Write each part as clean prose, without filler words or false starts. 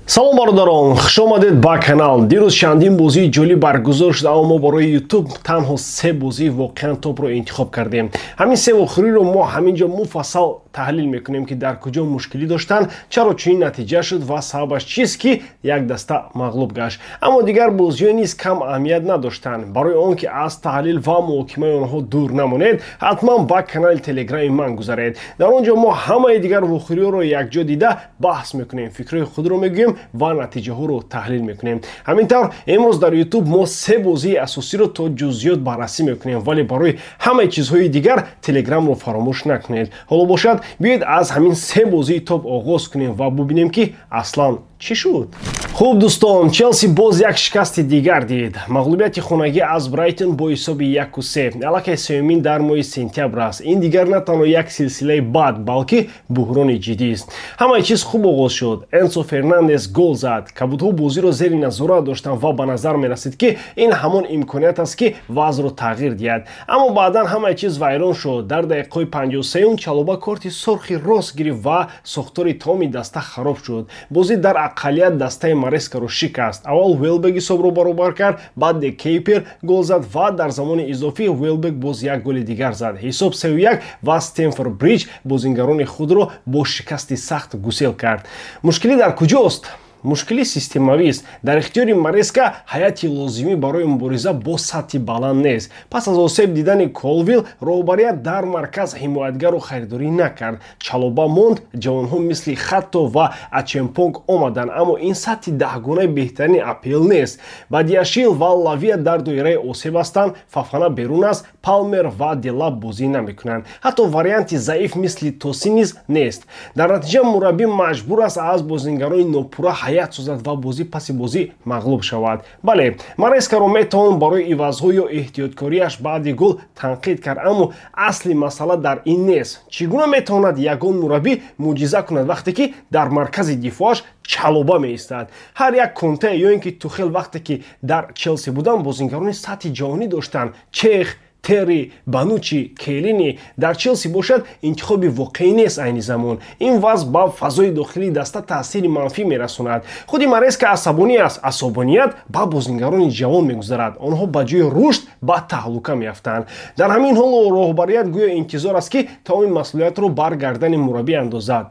Салом, бародарон, хуш омадед ба канал. Дирӯз чандин бозии ҷолиб баргузор шуд, аммо мо барои Ютуб танҳо се бозии воқеан топро интихоб кардем. Ҳамин се вохӯриро мо ҳамин ҷо муфассал таҳлил мекунем, ки дар куҷо мушкилӣ доштанд, чаро чунин натиҷа шуд ва сабабаш чист, ки як даста мағлуб гашт. Аммо дигар бозиҳо низ кам аҳамият надоштанд. Барои он ки аз таҳлил ва муҳокимаи онҳо дур намонед, ҳатман ба канали Телеграми ман гузаред. Дар он ҷо мо ҳамаи дигар вохӯриҳоро якҷо дида баҳс мекунем, фикрҳои худро мегӯем ва натиҷаҳоро таҳлил мекунем. Ҳамин тавр, имрӯз дар Ютуб мо се бозии асосиро то ҷузъиёт баррасӣ мекунем, вале барои ҳамаи чизҳои дигар Телеграмро фаромӯш накунед. Ҳоло бошад, биёед, аз ҳамин се бозии топ оғоз кунем ва бубинем, ки аслан чӣ шуд. Хуб, дӯстон, Челси боз як шикасти дигар дид: мағлубияти хонагӣ аз Брайтон бо ҳисоби 1-3. Аллакай сеюмин дар моҳи сентябр аст. Ин дигар на танҳо як силсилаи бад, балки буҳрони ҷиддист. Ҳамаи чиз хуб оғоз шуд. Энсо Фернандес гол зад, кабудҳо бозиро зери назорат доштанд ва ба назар мерасид, ки ин ҳамон имконият аст, ки вазъро тағйир диҳад. Аммо баъдан ҳамаи чиз вайрон шуд. Дар дақиқаҳои 53-юм Чалоба корти сурхи рост гирифт ва сохтори тамоми даста хароб шуд. Бозӣ дар ақаллият дастаи Марескаро шикаст. Аввал Уелбек ҳисобро баробар кард, баъд Де Кейпер гол зад ва дар замони изофӣ Уелбек боз як голи дигар зад. Ҳисоб 3-1 ва Стэмфорд Бриҷ бозингарони худро бо шикасти сахт гусел кард. Мушкилӣ дар куҷост? Мушкили системавист. Дар ихтиёри Мареска ҳайати лозимӣ барои мубориза бо сатҳи баланд нест. Пас аз осеб дидани Колвилл роҳбарият дар марказ ҳимоятгарро харидорӣ накард. Чалоба монд, ҷавонҳо мисли Хатто ва Ачемпонг омаданд, аммо ин сатҳи даҳгонаи беҳтарини АПЛ нест. Бадиашил ва Лавия дар доираи осеб ҳастанд, Фафана берун аст, Палмер ва Делап бозӣ намекунанд. Ҳатто варианти заиф мисли Тосин низ нест. Дар натиҷа мураббӣ маҷбур аст аз бозингарони нопурра ҳайат созад ва бозӣ паси бозӣ мағлуб шавад. Бале, Марескаро метавон барои ивазҳо ё эҳтиёткориаш баъди гол танқид кард, аммо асли масъала дар ин нест. Чӣ гуна метавонад ягон мураббӣ мӯъҷиза кунад, вақте ки дар маркази дифоаш Чалоба меистад? Ҳар як Конте ё ин ки Тухел, вақте ки дар Челси буданд, бозингарони сатҳи ҷаҳонӣ доштанд: Чех, Терри, Бонуччи, Киеллини. Дар Челси бошад, интихоби воқеӣ нест. Айни замон ин вазъ ба фазои дохилии даста таъсири манфӣ мерасонад. Худи Мареска асабонӣ аст, асабоният ба бозингарони ҷавон мегузарад, онҳо ба ҷои рушд ба таҳлука меафтанд. Дар ҳамин ҳол роҳбарият гӯё интизор аст, ки тамоми масъулиятро бар гардани мураббӣ андозад.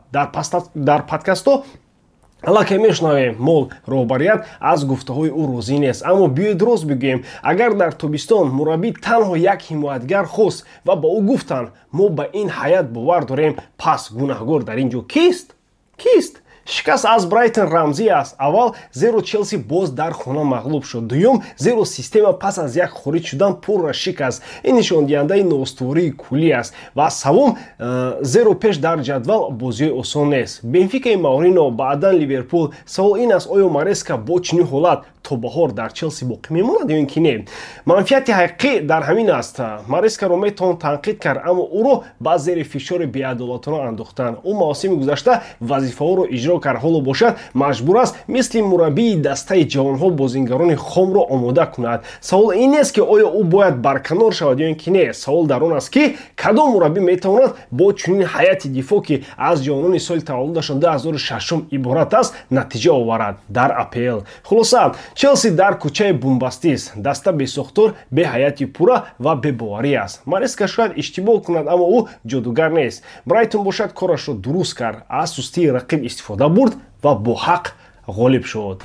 Дар подкастҳо аллакай мешунавем, мол роҳбарият аз гуфтаҳои ӯ розӣ нест. Аммо биёед, рост бигӯем: агар дар тобистон мураббӣ танҳо як ҳимоятгар хост ва ба ӯ гуфтанд, мо ба ин ҳайат бовар дорем, пас гунаҳгор дар ин ҷо кист? Кист? Шикаст аз Брайтон рамзӣ аст. Аввал, зеро Челси боз дар хона мағлуб шуд. Дуюм, зеро система пас аз як хориҷ шудан пурра шикаст. Ин нишондиҳандаи ноустувории куллӣ аст. Ва савум, зеро пеш дар ҷадвал бозиҳои осон нест: Бенфикаи Маурино, баъдан Ливерпул. Савол ин аст: оё Мареска бо чунин ҳолат то баҳор дар Челси боқӣ мемонад ё ин ки не? Манфиати ҳақиқӣ дар ҳамин аст. Марескаро метавон танқид кард, аммо ӯро ба зери фишори беадолатона андохтанд. Ӯ мавсими гузашта вазифаҳоро иҷро кард, ҳоло бошад, маҷбур аст мисли мураббии дастаи ҷавонҳо бозингарони хомро омода кунад. Савол ин нест, ки оё ӯ бояд барканор шавад ё ин ки не. Савол дар он аст, ки кадом мураббӣ метавонад бо чунин ҳайати дифоъ, ки аз ҷавонони соли таваллудашон 2006 иборат аст, натиҷа оварад дар АПЛ? Хулоса, Челси дар кӯчаи бунбастист. Даста бесохтор, бе ҳайати пурра ва бебоварӣ аст. Мареска шояд иштибоҳ кунад, аммо ӯ ҷодугар нест. Брайтон бошад, корашро дуруст кард, аз сустии рақиб истифода бурд ва бо ҳақ ғолиб шуд.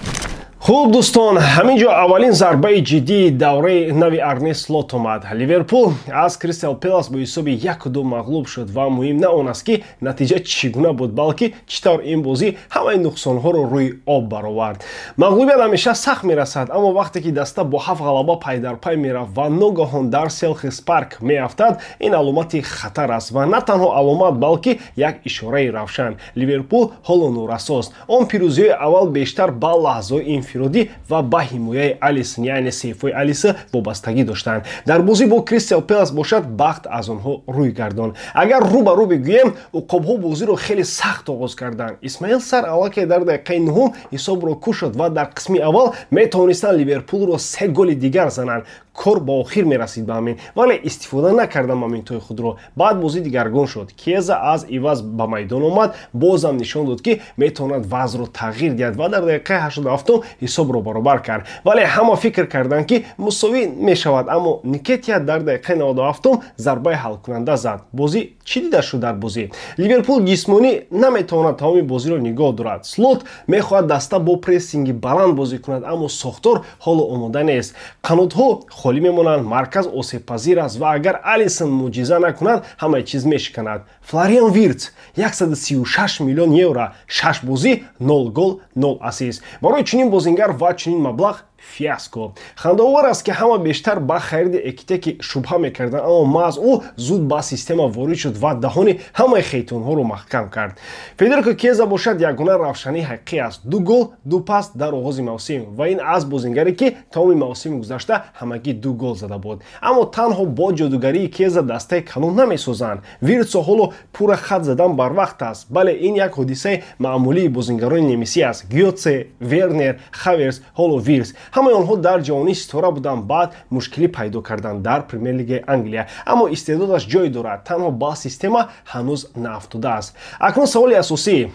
Хуб, дӯстон, ҳамин ҷо аввалин зарбаи ҷиддии давраи нави Арне Слот омад. Ливерпул аз Кристал Пелас бо ҳисоби 1-2 мағлуб шуд ва муҳим на он аст, ки натиҷа чӣ гуна буд, балки чӣ тавр ин бозӣ ҳамаи нуқсонҳоро рӯи об баровард. Мағлубият ҳамеша сахт мерасад, аммо вақте ки даста бо ҳафт ғалаба пайдарпай мерафт ва ногаҳон дар Селхерст Парк меафтад, ин аломати хатар аст ва на танҳо аломат, балки як ишораи равшан: Ливерпул ҳоло норасост. Он пирӯзиҳои аввал бештар ба лаҳзаҳои инфиродӣ. инфиродӣ ва ба ҳимояи Алисон, яъне сейфҳои Алисон вобастагӣ доштанд. Дар бозӣ бо Кристал Пелас бошад, бахт аз онҳо рӯй гардонд. Агар рӯ ба рӯ бигӯем, уқобҳо бозиро хеле сахт оғоз карданд. Исмаил Сар аллакай дар дақиқаи 9 ҳисобро кушод ва дар қисми аввал метавонистанд Ливерпулро 3 голи дигар зананд. Кор ба охир мерасид ба ҳамин, вале истифода накарданд моментҳои худро. Баъд бозӣ дигаргун шуд. Киеза аз иваз ба майдон омад, бозам нишон дод, ки метавонад вазъро тағйир диҳад ва дар дақиқаи 87 ҳисобро баробар кард. Вале ҳама фикр карданд, ки мусовӣ мешавад, аммо Никетия дар дақиқаи 97 зарбаи ҳалкунанда зад. Бозӣ чӣ дида шуд дар бозӣ? Ливерпул ҷисмонӣ наметавонад тамоми бозиро нигоҳ дорад. Слот мехоҳад даста бо прессинги баланд бозӣ кунад, аммо сохтор ҳоло омода нест. Қанотҳо холӣ мемонанд, марказ осебпазир аст ва агар Алисон мӯъҷиза накунад, ҳамаи чиз мешиканад. Флориан Вирц 136 миллион евро, 6 бозӣ, 0 гол, 0 ассист. Барои чунин бозингар ва чунин маблағ фиаско. Хандаовар аст, ки ҳама бештар ба хариди Экитеки шубҳа мекарданд, аммо маҳз ӯ зуд ба система ворид шуд ва даҳони ҳамаи хейтонҳоро маҳкам кард. Федерико Кеза бошад, ягона равшании ҳақиқӣ аст. 2 гол, 2 пас дар оғози мавсим ва ин аз бозингаре, ки тамоми мавсими гузашта ҳамагӣ 2 гол зада буд. Аммо танҳо бо ҷодугарии Кеза дастаи калон намесозанд. Виртсо ҳоло пурра хат задан барвақт аст. Бале, ин як ҳодисаи маъмулии бозингарони немисӣ аст. Гётсе, Вернер, Хаверс, ҳоло Вирс. Ҳамаи онҳо дар ҷавонӣ ситора буданд, баъд мушкилӣ пайдо карданд дар Премер-лигаи Англия. Аммо истеъдодаш ҷой дорад, танҳо ба система ҳанӯз наафтодааст. Акнун саволи асосӣ: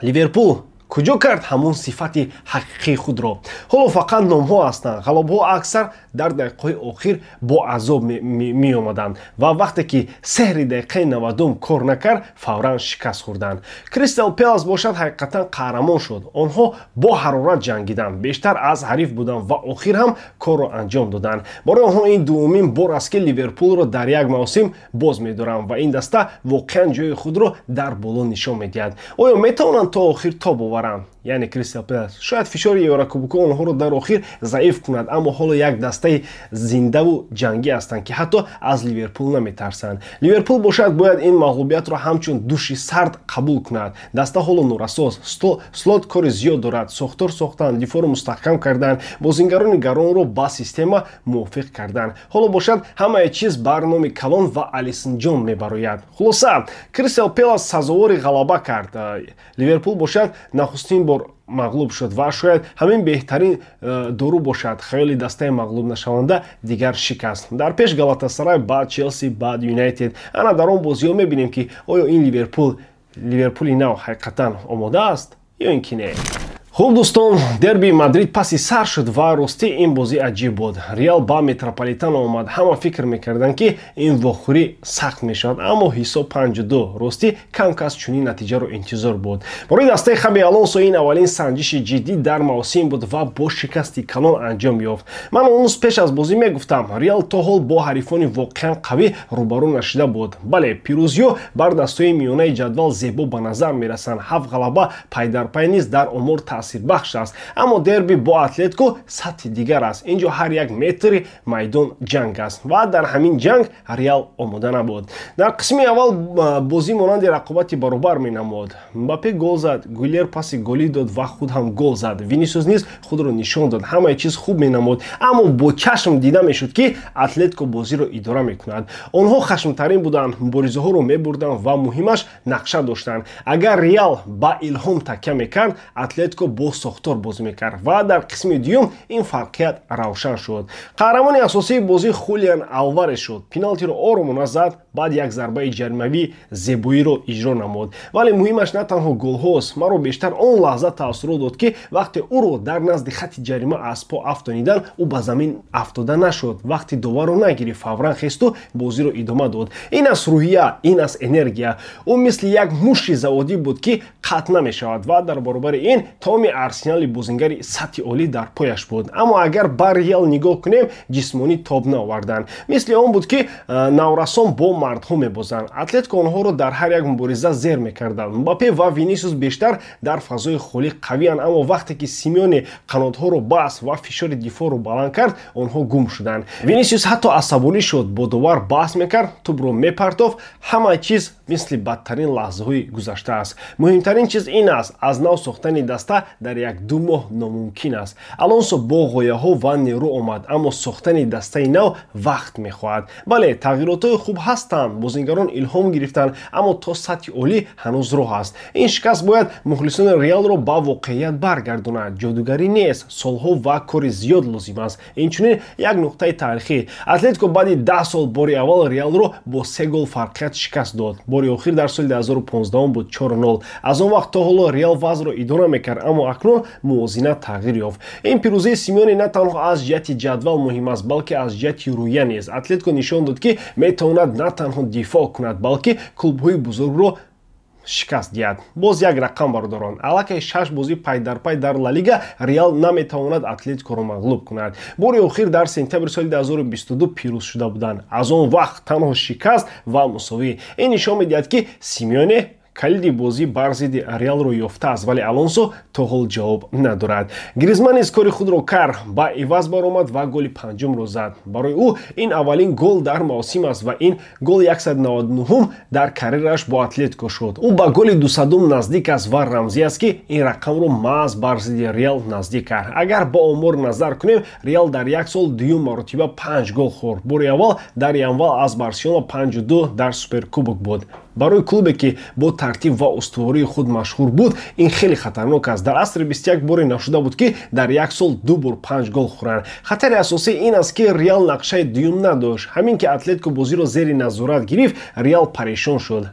Ливерпул куҷо кард ҳамон сифати ҳақиқии худро? Ҳоло фақат номҳо ҳастанд. Ғалабаҳо аксар дар дақиқаҳои охир бо азоб меомаданд ва вақте ки сеҳри дақиқаи 90 кор накард, фавран шикаст хӯрданд. Кристал Пелас бошад, ҳақиқатан қаҳрамон шуд. Онҳо бо ҳарорат ҷангиданд, бештар аз ҳариф буданд ва охир ҳам корро анҷом доданд. Барои онҳо ин дуввумин бор аст, ки Ливерпулро дар як мавсим боз медоранд ва ин даста воқеан ҷои худро дар боло нишон медиҳад. Оё метавонанд то охир тоб оваранд? Яъне Кристал Пелас шояд фишори Еврокубокҳо онҳоро дар охир заиф кунад, аммо ҳоло як дастаи зиндаву ҷангӣ ҳастанд, ки ҳатто аз Ливерпул наметарсанд. Ливерпул бошад, бояд ин мағлубиятро ҳамчун души сард қабул кунад. Даста ҳоло норасост. Слот кори зиёд дорад: сохтор сохтан, дифоъро мустаҳкам кардан, бозингарони гаронро ба система мувофиқ кардан. Ҳоло бошад, ҳамаи чиз бар номи калон ва Алисонҷон мебарояд. Хулоса, Кристал Пелас сазовори ғалаба кард. Ливерпул бошад, нахустин бор мағлуб шуд ва шояд ҳамин беҳтарин дору бошад. Хаёли дастаи мағлуб нашаванда дигар шикаст. Дар пеш Галатасарай, баъд Челси, баъд Юнайтед. Ана дар он бозиҳо мебинем, ки оё ин Ливерпул, Ливерпули нав ҳақиқатан омода аст ё ин ки не. Хуб, дӯстон, дерби Мадрид паси сар шуд ва ростӣ ин бозӣ аҷиб буд. Реал ба Метрополитано омад. Ҳама фикр мекарданд, ки ин вохӯрӣ сахт мешавад, аммо ҳисоб 5-2. Ростӣ, кам кас чунин натиҷаро интизор буд. Барои дастаи Хаби Алонсо ин аввалин санҷиши ҷиддӣ дар мавсим буд ва бо шикасти калон анҷом ёфт. Ман он рӯз пеш аз бозӣ мегуфтам, Реал то ҳол бо ҳарифони воқеан қавӣ рӯбарӯ нашида буд. Бале, пирӯзиҳо бар дастҳои миёнаи ҷадвал зебо ба назар мерасанд. Ҳафт ғалаба пайдарпай низ дар омор таъсирбахш аст, аммо дерби бо Атлетико сатҳи дигар аст. Инҷо ҳар як метри майдон ҷанг аст ва дар ҳамин ҷанг Реал омода набуд. Дар қисми аввал бозӣ монанди рақобати баробар менамуд. Мбаппе гол зад, Гулер паси голӣ дод ва худ ҳам гол зад. Винисиус низ худро нишон дод. Ҳамаи чиз хуб менамуд, аммо бо чашм дида мешуд, ки Атлетико бозиро идора мекунад. Онҳо хашмтарин буданд, муборизаҳоро мебурданд ва муҳимаш, нақша доштанд. Агар Реал ба илҳом такя мекард, Атлетико бо сохтор бозӣ мекард ва дар қисми дуюм ин фарқият равшан шуд. Қаҳрамони асосии бозӣ Хулиан Алварес шуд. Пеналтиро оромона зад, баъд як зарбаи ҷаримавии зебоиро иҷро намуд. Вале муҳимаш на танҳо голҳост. Маро бештар он лаҳза таассурот дод, ки вақте ӯро дар назди хатти ҷарима аз по афтонидан, ӯ ба замин афтода нашуд, вақти доварро нагирифт, фавран хесту бозиро идома дод. Ин аст рӯҳия, ин аст энергия. Ӯ мисли як муши заводӣ буд, ки қатъ намешавад ва дар баробари ин тамоми арсенали бозингари сатҳи олӣ дар пояш буд. Аммо агар ба Реал нигоҳ кунем, ҷисмонӣ тоб наоварданд. Мисли он буд, ки наврасон бо мардҳо мебозанд. Атлетико онҳоро дар ҳар як мубориза зер мекарданд. Мбаппе ва Винисиус бештар дар фазои холӣ қавиянд, аммо вақте ки Симеоне қанотҳоро баст ва фишори дифоъро баланд кард, онҳо гум шуданд. Винисиус ҳатто асабонӣ шуд, бо довар баҳс мекард, тӯбро мепартофт. Ҳама чиз мисли бадтарин лаҳзаҳои гузашта аст. Муҳимтарин чиз ин аст: аз нав сохтани даста дар як-ду моҳ номумкин аст. Алонсо бо ғояҳо ва нерӯ омад, аммо сохтани дастаи нав вақт мехоҳад. Бале, тағйиротҳои хуб ҳастанд, бозигарон илҳом гирифтанд, аммо то сатҳи олӣ ҳанӯз роҳ аст. Ин шикаст бояд мухлисони Реалро ба воқеият баргардонад. Ҷодугарӣ нест, солҳо ва кори зиёд лозим аст. Инчунин як нуқтаи таърихӣ: Атлетико баъди 10 сол бори аввал Реалро бо се гол фарқият шикаст дод. Бори охир дар соли 2015 буд, 4-0. Аз он вақт то ҳоло Реал вазъро идора мекард, аммо акнун мувозинат тағйир ёфт. Ин пирӯзии Симеоне на танҳо аз ҷиҳати ҷадвал муҳим аст, балки аз ҷиҳати рӯя низ. Атлетико нишон дод, ки метавонад на танҳо дифоъ кунад, балки клубҳои бузургро шикаст диҳад. Боз як рақам, бародарон: аллакай шаш бозӣ пайдарпай дар Ла Лига Реал наметавонад Атлетикоро мағлуб кунад. Бори охир дар сентябри соли 2022 пирӯз шуда буданд. Аз он вақт танҳо шикаст ва мусовӣ. Ин нишон медиҳад, ки Симеоне калиди бозӣ бар зидди Реалро ёфтааст, вале Алонсо то ҳол ҷавоб надорад. Гризман низ кори худро кард, ба иваз баромад ва голи панҷумро зад. Барои ӯ ин аввалин гол дар мавсим аст ва ин гол 199-ум дар карьераш бо Атлетико шуд. Ӯ ба голи 200-ум наздик аст ва рамзӣ аст, ки ин рақамро маҳз бар зидди Реал наздик кард. Агар ба омор назар кунем, Реал дар як сол дуюм маротиба панҷ гол хӯрд. Бори аввал дар янвал аз Барселона 5-2 дар Суперкубок буд. Барои клубе, ки бо тартиб ва устувории худ машҳур буд, ин хеле хатарнок аст. Дар асри 21 боре нашуда буд, ки дар як сол ду бор панҷ гол хӯранд. Хатари асосӣ ин аст, ки Реал нақшаи дуюм надошт. Ҳамин ки Атлетико бозиро зери назорат гирифт, Реал парешон шуд.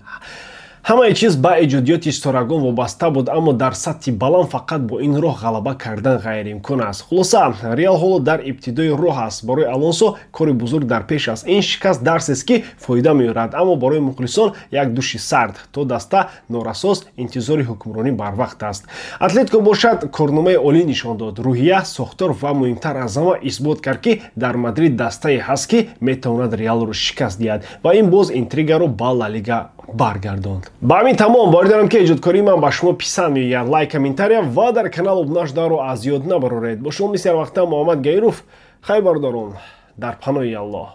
Ҳамаи чиз ба эҷодиёти ситорагон вобаста буд, аммо дар сатҳи баланд фақат бо ин роҳ ғалаба кардан ғайриимкон аст. Хулоса, Реал ҳоло дар ибтидои роҳ аст. Барои Алонсо кори бузург дар пеш аст. Ин шикаст дарсест, ки фоида меорад, аммо барои мухлисон як души сард. То даста норасост, интизори ҳукмронӣ барвақт аст. Атлетико бошад, корномаи олӣ нишон дод: рӯҳия, сохтор ва, муҳимтар аз ҳама, исбот кард, ки дар Мадрид дастае ҳаст, ки метавонад Реалро шикаст диҳад, ва ин боз интригаро ба Ла Лига баргардонд. Ба ҳамин тамом. Боварӣ дорам, ки эҷодкории ман ба шумо писанд меояд. Лайк, комментария ва дар канал обуна шуданро аз ёд набароред. Бо шумо мисли ҳар вақта Муҳаммад Гаиров. Хайр, бародарон, дар паноҳи Аллоҳ.